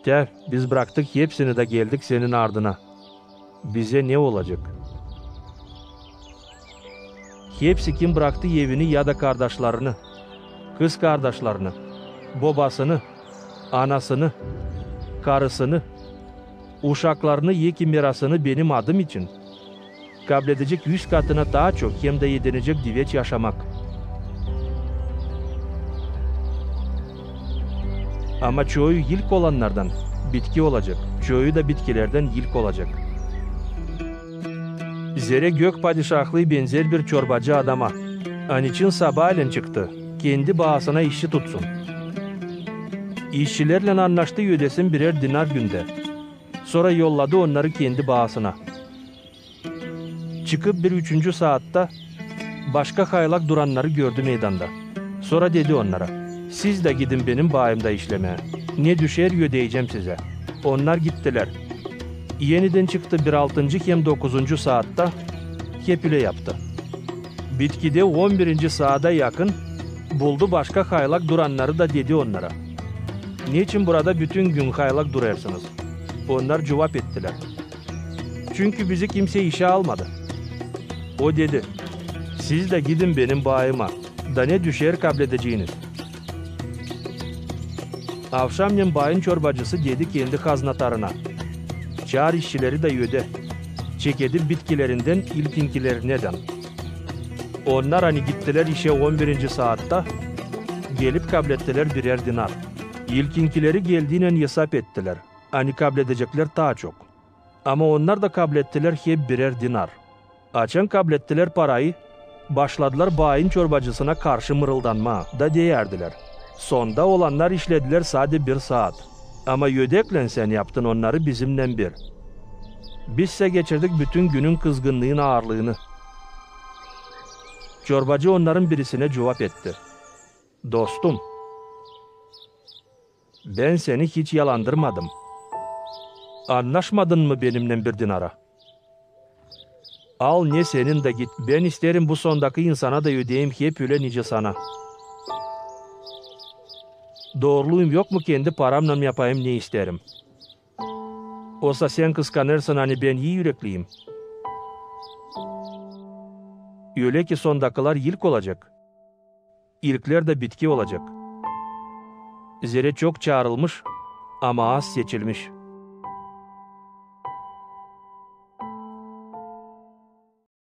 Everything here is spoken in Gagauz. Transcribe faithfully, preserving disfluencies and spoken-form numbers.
İştä, biz braktık hepsini da geldik Senin ardına. Bizä ne olacek? Hepsi, kim braktı evini ya da kardaşlarını, kızkardaşlarını, bobasını, anasını, karısını, uşaklarını, ya ki mirasını Benim adım için, kabledecek üz katına taa çok hem dä edinecek diveç yaşamak. Ama çoyu ilk olannardan bitki olacek, çoyu da bitkilerdän ilk olacek. Zerä Gök Padişahlıı benzer bir çorbacı adama, ani çın sabaalän çıktı kendi baasına işçi tutsun. İşçilerlän annaştı ödesin birär dinar gündä. Sora yolladı onnarı kendi baasına. Çıkıp bir üçüncü saatta başka haylak durannarı gördü meydanda. Sora dedi onnara: "Siz dä gidin benim baayımda işlemää. Ne düşer, ödeyecäm sizä." Onnar gittilär. Enidän çıktı bir altıncı hem dokuzuncu saatta, hep ölä yaptı. Bitkidä on birinci saada yakın buldu başka haylak durannarı da dedi onnara: "Neçin burada bütün gün haylak durêrsınız?" Onnar cuvap ettilär: "Çünkü bizi kimsey işä almadı." O dedi: "Siz dä gidin benim baayıma, da ne düşer, kabledeceniz." Avşamnän baayın çorbacısı dedi kendi haznatarına: "Çaar işçileri da ödä, çek edip bitkilerindän ilkinkileri dä." Onnar, ani gittilär işä on birinci saatta, gelip kablettilär birär dinar. İlkinkileri geldiynän esap ettilär, ani kabledeceklär taa çok. Ama onnar da kablettilär hep birär dinar. Açan kablettilär parayı, başladılar baayın çorbacısına karşı mırıldanmaa da deyärdilär: "Sonda olannar işledilär sade bir saat, ama ödeklän sän yaptın onnarı bizimnän bir. Biz sä geçirdik bütün günün kızgınlıın aarlıını." Çorbacı onnarın birisinä cuvap etti: "Dostum, bän seni hiç yalandırmadım. Annaşmadın mı benimnän bir dinara? Al ne senin da git. Bän isteerim bu sondakı insana da ödeyim hep ölä nicä sana. Dooruluyum yok mu, kendi paramnan yapayım ne isteerim. Osa sän kıskanêrsın, ani bän ii ürekliyim. Ölä ki sondakılar ilk olacek, ilklär dä bitki olacek. Zerä çok çaarılmış, ama az seçilmiş."